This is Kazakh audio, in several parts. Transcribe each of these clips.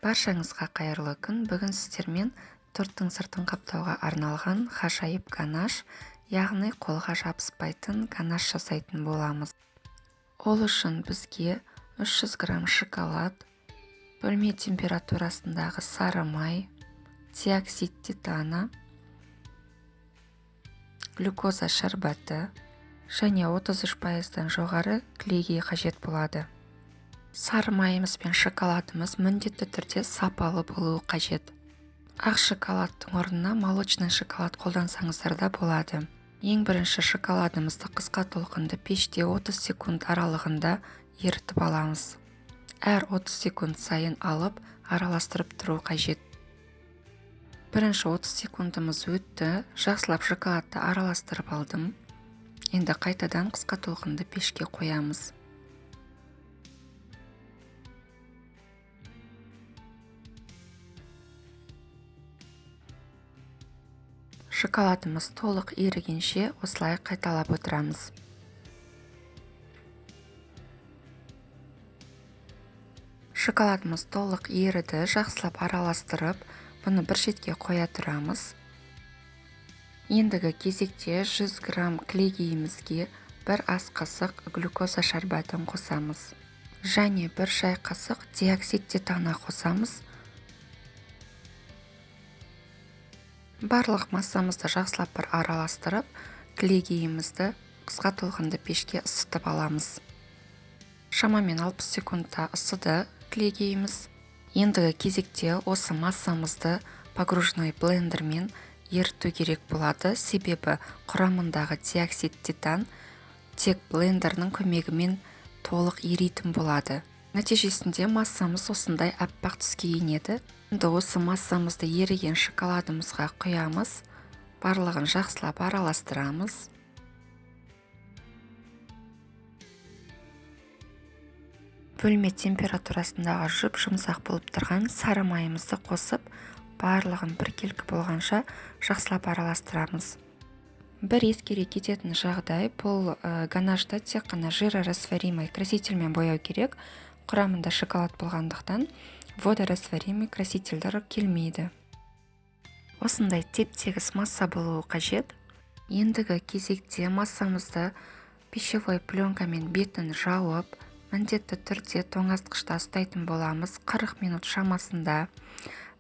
Баршаңызға қайырлы күн! Бүгін сіздермен торттың сыртын қаптауға арналған ғажайып ганаш, яғни қолға жабыспайтын ганаш жасайтын боламыз. Ол үшін бізге 300 грамм шоколад, бөлме температурасындағы сары май, диоксид титана, глюкоза шәрбәті және 33%-дан жоғары кілегей қажет болады. Сары майымыз бен шоколадымыз міндетті түрде сапалы болуы қажет. Ақ шоколадтың орнына молочный шоколад қолдансаңыздар да болады. Ең бірінші шоколадымызды қысқа толқынды пеште 30 секунд аралығында ерітіп аламыз. Әр 30 секунд сайын алып, араластырып тұру қажет. Бірінші 30 секундымыз өтті, жақсылап шоколадты араластырып алдым. Енді қайтадан қысқа толқынды пешке қоямыз. Шоколадымыз толық ерігенше осылай қайталап отырамыз. Шоколадымыз толық еріді, жақсылап араластырып, бұны бір шетке қоя тұрамыз. Ендігі кезекте 100 грамм кілегейімізге бір ас қасық глюкоза шәрбәтін қосамыз. Және бір шай қасық диоксид титана қосамыз. Барлық массамызды жақсылап бір араластырып, кілегейімізді қысқа толқынды пешке ысытып аламыз. Шамамен 60 секундта ысыды кілегейіміз. Ендігі кезекте осы массамызды погружной блендермен еріту керек болады, себебі құрамындағы диоксид титан тек блендердің көмегімен толық еритін болады. Нәтижесінде массамыз осындай аппақ түске енеді. Енді осы массамызды еріген шоколадымызға құямыз, барлығын жақсылап араластырамыз. Бөлме температурасындағы жұп-жұмсақ болып тұрған сары майымызды қосып, барлығын біркелкі болғанша жақсылап араластырамыз. Бір ескере кететін жағдай, бұл ганашты тек қана жирорастворимый красительмен бояу керек. Құрамында шоколад болғандықтан водорастворимый красительдер келмейді. Осындай теп-тегіс масса болуы қажет. Ендігі кезекте массамызды пищевой пленкамен бетін жауып, міндетті түрде тоңазытқышта ұстайтын боламыз. 40 минут шамасында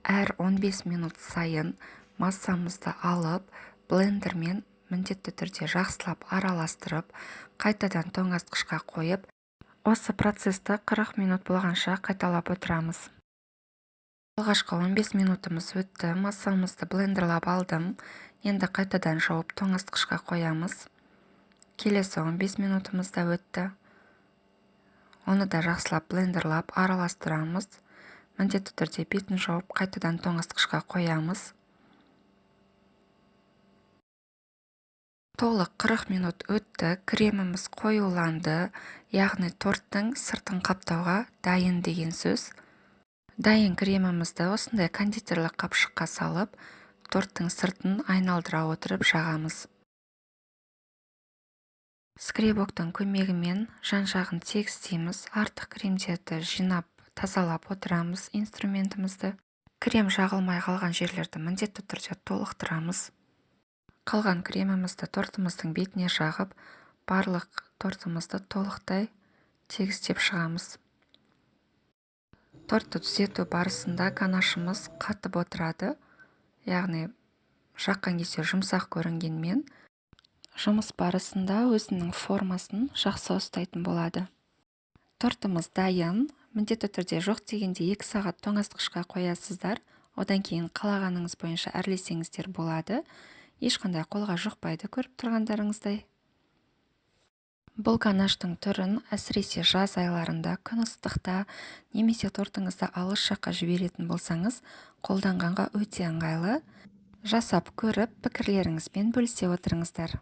әр 15 минут сайын массамызды алып, блендермен міндетті түрде жақсылап араластырып, қайтадан тоңазытқышқа қойып, осы процесті 40 минут болғанша қайталап отырамыз. Алғашқы 15 минутымыз өтті, массамызды блендерлап алдым. Енді қайтадан жауып тоңазытқышқа қоямыз. Келесі 15 минутымыз да өтті. Оны да жақсылап блендерлап араластырамыз. Міндетті түрде бетін жауып қайтадан тоңазытқышқа қоямыз. Толық 40 минут өтті, креміміз қоюланды, яғни торттың сыртын қаптауға дайын деген сөз. Дайын кремімізді осындай кондитерлік қапшыққа салып, торттың сыртын айналдыра отырып жағамыз. Скребоктың көмегімен жан-жағын тегістейміз, артық кремдерді жинап, тазалап отырамыз инструментімізді. Крем жағылмай қалған жерлерді міндетті түрде толықтырамыз. Қалған кремімізді тортымыздың бетіне жағып, барлық тортымызды толықтай тегістеп шығамыз. Тортты түзету барысында ганашымыз қатып отырады, яғни жаққан кезде жұмсақ көрінгенмен, жұмыс барысында өзінің формасын жақсы ұстайтын болады. Тортымыз дайын. Міндетті түрде жоқ дегенде 2 сағат тоңазытқышқа қоясыздар. Одан кейін қалағаныңыз бойынша әрлесеңіздер болады. Ешқандай қолға жұқпайды, көріп тұрғандарыңыздай. Бұл ганаштың түрін әсіресе жаз айларында, күн ыстықта немесе тортыңызды алыс жаққа жіберетін болсаңыз, қолданғанға өте ыңғайлы. Жасап көріп, пікірлеріңізбен бөлісе отырыңыздар.